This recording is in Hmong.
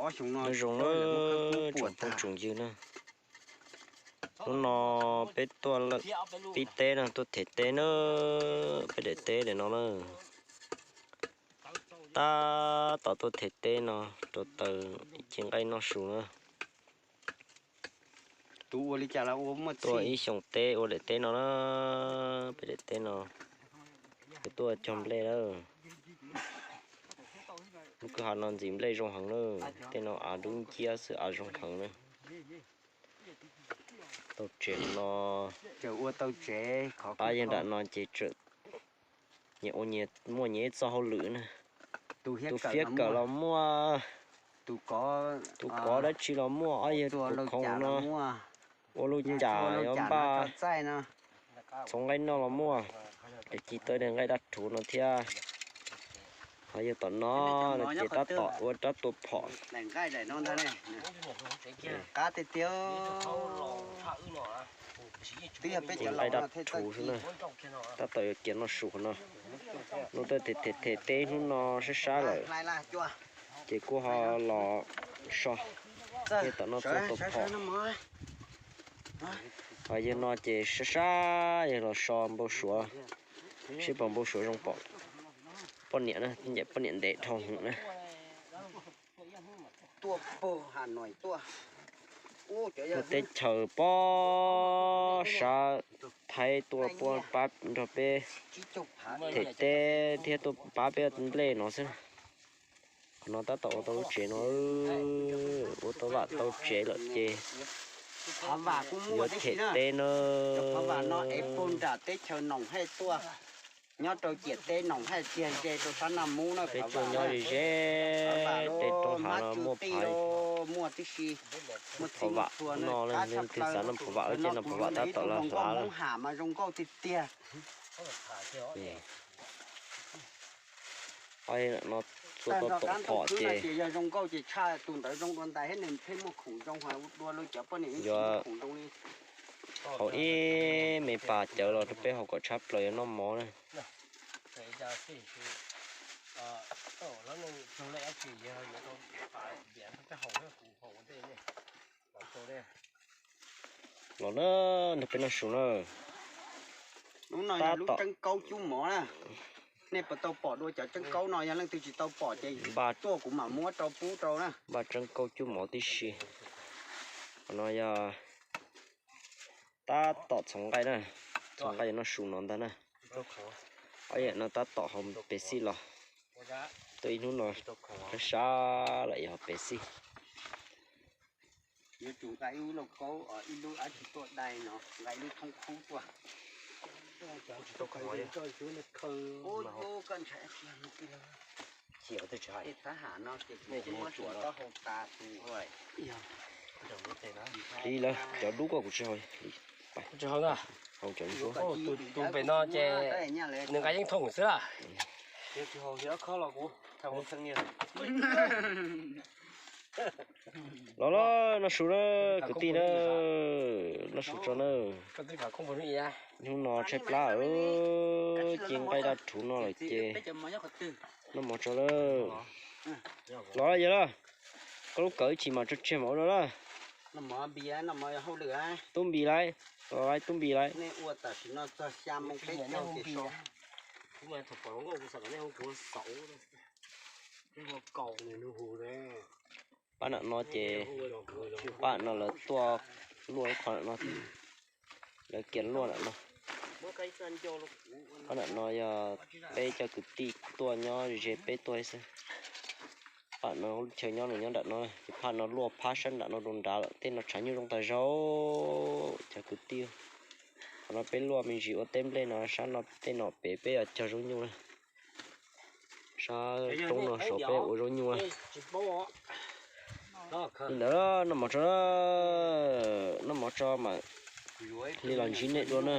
Nyob zoo na tsoom phooj tsoom ywg na. Hnub no peb tuaj pib teb no, tuaj them teb na, peb daim teb daim no na. Tab tom tuaj them teb no rau taws ib ce nqaij noj su na. Tuaj ib xyoos teb ua daim teb no na, peb daim teb no. Peb tuaj cog nplej lawm. Lub kwj ha no ntxim nplej zoo heev na, tej no av dub nciab xwb, av zoo heev na. Tau tsev no, pab yawg nram no ces nyias ua nyias, muaj nyias ib txoj hauj lwm na. Tus fiab kawm los muaj, tus kov dab tsi los muaj, ob yawg tus khoom no ua lub cas yuav npaj, txhoov nqaij noj los muaj, ces ci tau daim nqaij dab rhuv no thiab. Ho yawg tom no ces tab tom ua rab tua phom, nqaij dab rhuv xwb na. Tab tom yuav kiav noj su no. Hnub tuaj them them teb hnub no sab sab lawm, ces kuj ho los so, yawg tom no txua tua phom. Ho yawg no ces sab sab yawg los so npau suav, seb pom npau suav zoo pom poj niam na, ncaim poj niam ntev dhau hwv na. Tuaj teb chaws pob sav Thaib tuaj puab pab nrog peb them teb thiab tuaj pab peb nplej no xwb. Qhov no tab tom ua tau lub tsev no, ua tau vam tau tsev lawm ces yuav them teb na. Nyob rau ciam teb Noom Haij tiag ze rau sab Naj Mub na. Peb tuaj nyob ze ze tej roob hav no muaj phov vam no, leej twg xav noj phov vam ces noj phov vam, tab tom los hlav lawm. No txua tau tom phom ces yog zoo nkauj ces tshaj tus ntawd zoo dua ntais thiab, nws pheej muaj khoom zoo, dua lawv cov poj niam yuav khoom zoo li. Haus ib me pas cawv los rau peb haus kom tshab plaws yuav noj mov na. Los na, nrog peb noj su na. Hnub no yog lub tseeb kaub cub mov na. Nej puas tau pom dua cov tseeb kaub no? Yog leej twg tsis tau pom ces tuaj kuv mam muab rau pub rau na. Npaj tseeb kaub cub mov tib si. Qhov no yog tab tom txhoov nqaij na, txhoov nqaij yuav noj su no ntag na. Ob yam no tab tom haus pes xij los, tuaj ib hnub no sab sab lawm yuav haus pes xij. Yuav tsum nqa ib lub lauj kaub, ib lub dab tsi tuaj dai no, nqa ib lub thoob khub tuaj. Li lawm, cov dub koj kuv tsis haus. Tsis haus na. Tus pem no ces nws nqa yeeb thooj xwb lawm. Los los, noj su na, kwv tij na, noj su tso na. Hnub no tshaib plab, ci nqaij dab rhuv no lawm ces noj mov tso lawm. Los yawg lawm, koj lub kawm ib chim mas tso tseg mam ua no lawm. Tub Npis lawm, los lawm Tub Npis lawm. Pab nram no ces, pab nram no lawv tuaj luaj ib qho nram no, lawv kiav luaj nram no. Pab nram no yog peb cov kwv tij tuaj nyob ze peb tuaj xwb. Pab no chaw nyob nws nyob nram no, ces phaj no luaj phab sab nram no rau nrad lawm, tej no tshav nyuj zoo tag zaug cov kwv tij. Qhov no peb luaj me ntsis ua teb nplej no, sab no tej nom pem peb yuav cog zaub nyuj na. Sab roob no saud peb ua zaub nyuj na. Li ntawd noj mov tso, noj mov tso mam li los ntsib nej dua na.